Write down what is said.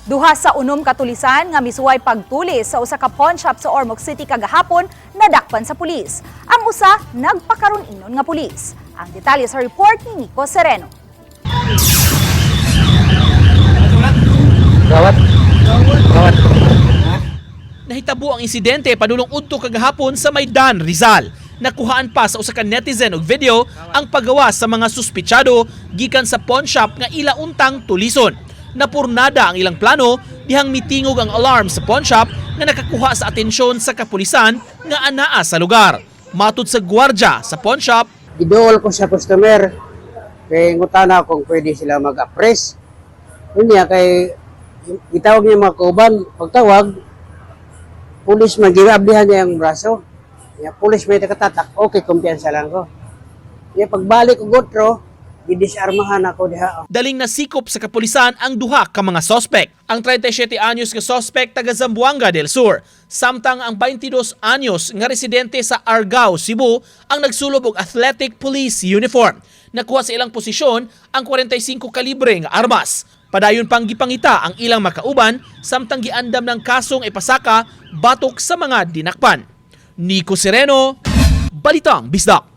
Duha sa 6 ka tulisan nga misuway pagtulis sa usa ka pawn shop sa Ormoc City kagahapon nadakpan sa pulis. Ang usa nagpakaron ingnon nga pulis. Ang detalye sa report ni Nico Sereno. Gawat. Gawat. Nahitabo ang insidente padulong udto kagahapon sa Maidan, Rizal. Nakuhaan pa sa usa ka netizen og video ang paggawa sa mga suspitsado gikan sa pawn shop nga ila untang tulison. Napurnada ang ilang plano dihang mitingog ang alarm sa pawn shop nga nakakuha sa atensyon sa kapulisan nga anaa sa lugar. Matud sa gwardya sa pawn shop, Giduol ko sa customer kay ngutana kung pwede sila mag-appress. Unya kay gitawag niya mga kauban, pagtawag pulis man giablihan niya ang braso. Ya pulis may takatatak, okay, kumpiyansa lang ko. Ya pagbalik og otro, gidisarmahan ako diha. Daling nasikop sa kapulisan ang duha ka mga sospek. Ang 37 anyos nga sospek taga Zamboanga del Sur, samtang ang 22 anyos nga residente sa Argao, Cebu ang nagsulob og athletic police uniform. Nakuha sa ilang posisyon ang 45 kalibre nga armas. Padayon pang gipangita ang ilang makauban samtang giandam ng kasong ipasaka batok sa mga dinakpan. Nico Sereno, Balitang Bisdak.